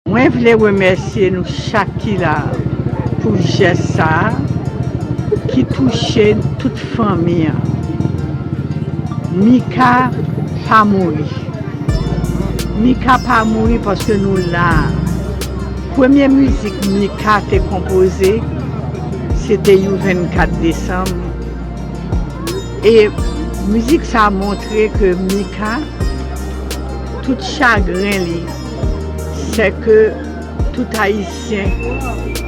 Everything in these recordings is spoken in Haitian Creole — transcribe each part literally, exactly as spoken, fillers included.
Mwen vle remèsye nou chak ki la pou jès sa a ki touche tout fanmi an. Mika pa mouri. Mika pa mouri paske nou la. Premye mizik Mika te konpoze, se te yon vennkat desanm. E mizik sa a montre ke Mika, tout chagren li, se ke tout Ayisyen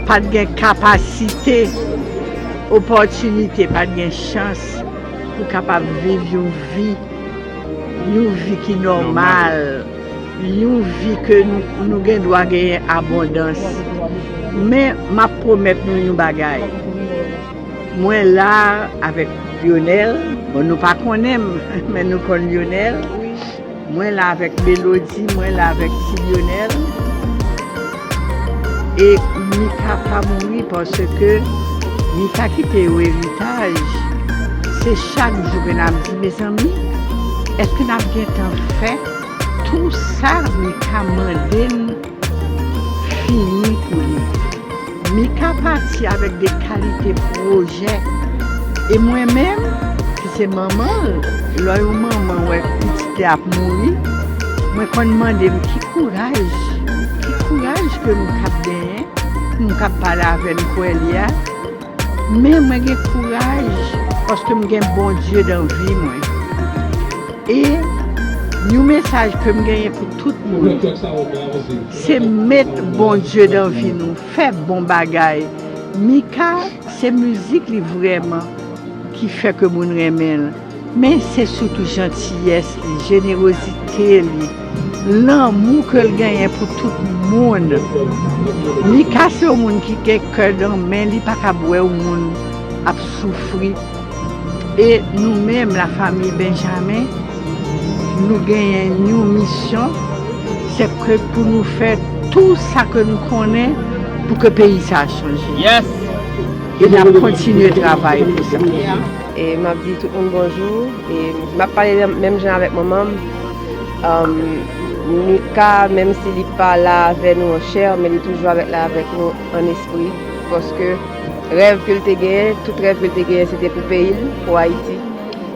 pa t gen kapasite, opòtinite, pa t gen chans pou kapab viv yon vi, yon vi ki nòmal, yon vi ke nou, nou gen dwa genyen abondans. Men, m ap pwomèt nou yon bagay. Mwen la avèk Lionel. Bon, nou pa konnen m, men nou konn Lionel. Mwen la avèk Melody, mwen la avèk Ti Lionel. E Mika pa mouri paske Mika kite yon eritaj. Se chak jou ke n ap di, mezanmi, èske n ap gentan fè tou sa Mika mande n fini pou li? Mika pati avèk de kalite pwojè. E mwen menm, ki se manman l, lè yon manman wè pitit li ap mouri, mwen konn mande m ki kouraj, ki kouraj ke m k ap genyen, pou m k ap pale avè n kwè li a. Men mwen gen kouraj paske m gen Bondye nan vi mwen. E yon mesaj ke m genyen pou tout moun, se met Bondye nan vi nou, fè bon bagay. Mika, se mizik li vrèman ki fè ke moun renmen l. Men se sitou jantiyès li, jenerozite li, lanmou ke l genyen pou tout moun. Mika se yon moun ki gen kè nan men, li pa kab wè yon moun ap soufri. E nou menm, lafanmi Benjamin, nou genyen yon misyon, se ke pou nou fè tou sa ke nou konnen pou ke peyi sa a chanje. Yes! E n ap kontinye travay pou sa. E m ap di tout moun bonjou. E m ap pale menm jan avèk manman m. Um, Mika, menm si li pa la avè nou an chè, men li toujou avèk la avèk nou an espri. Paske rèv ke l te genyen, tout rèv ke l te genyen, se te pou peyi l, pou Ayiti.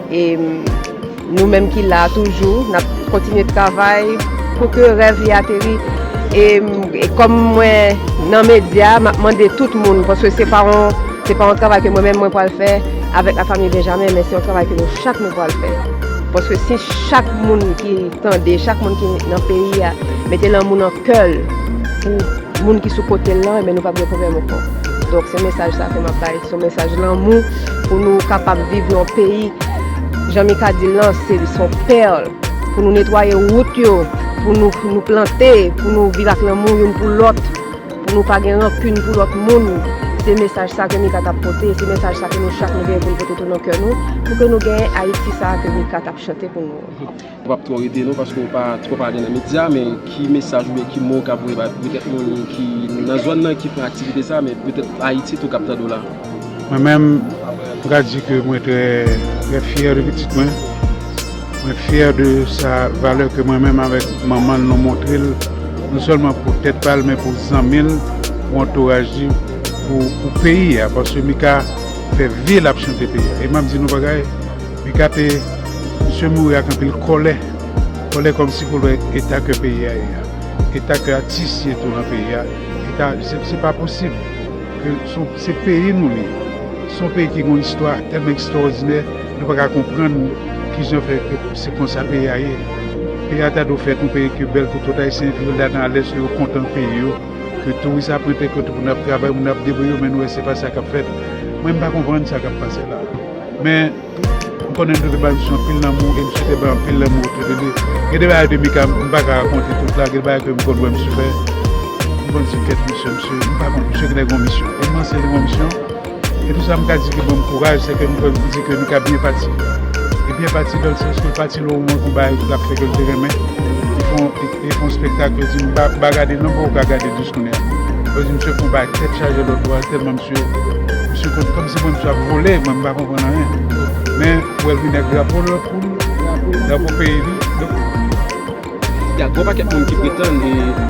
E, mm, nou menm ki la toujou, n ap kontinye travay pou ke rèv li ateri. E, mm, e kòm mwen nan medya, m ap mande tout moun, paske se pa yon, se pa yon travay ke mwen menm mwen pral fè avèk lafanmi Benjamin, men se yon travay ke nou chak nou pral fè. Paske si chak moun ki tande, chak moun ki nan peyi a, mete lanmou nan kè l pou moun ki sou kote l lan, ebyen nou p ap gen pwoblèm ankò. Donk, se mesaj sa ke m ap bay. Se yon mesaj lanmou pou nou kapab viv nan yon peyi, jan Mika di l lan, se, se yon pèl. Pou nou netwaye wout yo, pou nou, nou plante, pou nou viv ak lanmou youn pou lòt, pou nou pa gen rankin pou lòt moun. Se mesaj sa ke Mika t ap pote, se mesaj sa ke nou chak nou genyen pou nou pote tou nan kè nou, pou ke nou genyen Ayiti sa ke Mika t ap chante pou nou. Ou p ap twò rete non, paske ou pa twò pale nan medya, men ki mesaj oubyen ki mo w ka voye bay petèt moun ki nan zòn nan ki pran aktivite sa, men petèt Ayiti tou k ap tande w la? Mwen menm, m ka di ke mwen trè, trè fyè de pitit mwen. Mwen fyè de sa valè ke mwen menm avèk manman l nou montre l, non sèlman pou tèt pa l, men pou zanmi l, pou antouraj li, pou, pou peyi a, paske Mika fè vi l ap chante peyi a. E m ap di nou bagay, Mika te, misye mouri ak anpil kòlè. Kòlè kòmsi pou l wè eta ke peyi a ye a. Eta ke atis ye tou nan peyi a. Eta, se, se pa posib. Ke se, se peyi nou li ye. Se yon peyi ki gen yon istwa tèlman ekstrawòdinè, nou pa ka konprann kijan fè ke se konsa peyi a ye. Peyi a ta dwe fèt yon peyi ke bèl pou tout Ayisyen viv ladan alèz ke yo kontan peyi yo. Ke touris ap rantre, ke tout moun ap travay, moun ap debriye yo, men nou wè se pa sa k ap fèt. Mwen, m pa konprann sa k ap pase la. Men, m konnen nou te bay misye anpil lanmou, e misye te bay anpil lanmou tou de li. Gen de bagay de Mika, m pa ka rakonte tout la, gen de bagay ke m konn wè misye fè. M konn di kèt misye, misye, m pa konn, misye genlè gen yon misyon. E m panse li gen yon misyon. E tou sa m ka di ki ban m kouraj, se ke m kwè, m di ke Mika byen pati. E byen pati dans sans ke l pati nan yon moman pou bay, pou l ap fè ke l te renmen. Li fè yon, li, li fè yon espektak, yo di m pa, pa gade l non, pou w ka gade l jis kounye a. Yo di misye fè yon bagay tèt chaje lòt bò a, tèlman misye, misye konn, kòmsi mwen misye ap vole, mwen m pa konprann anyen. Men, ou wè l vini ak drapo l pou l, drapo peyi li. Donk, y a gwo pakèt moun ki pretann e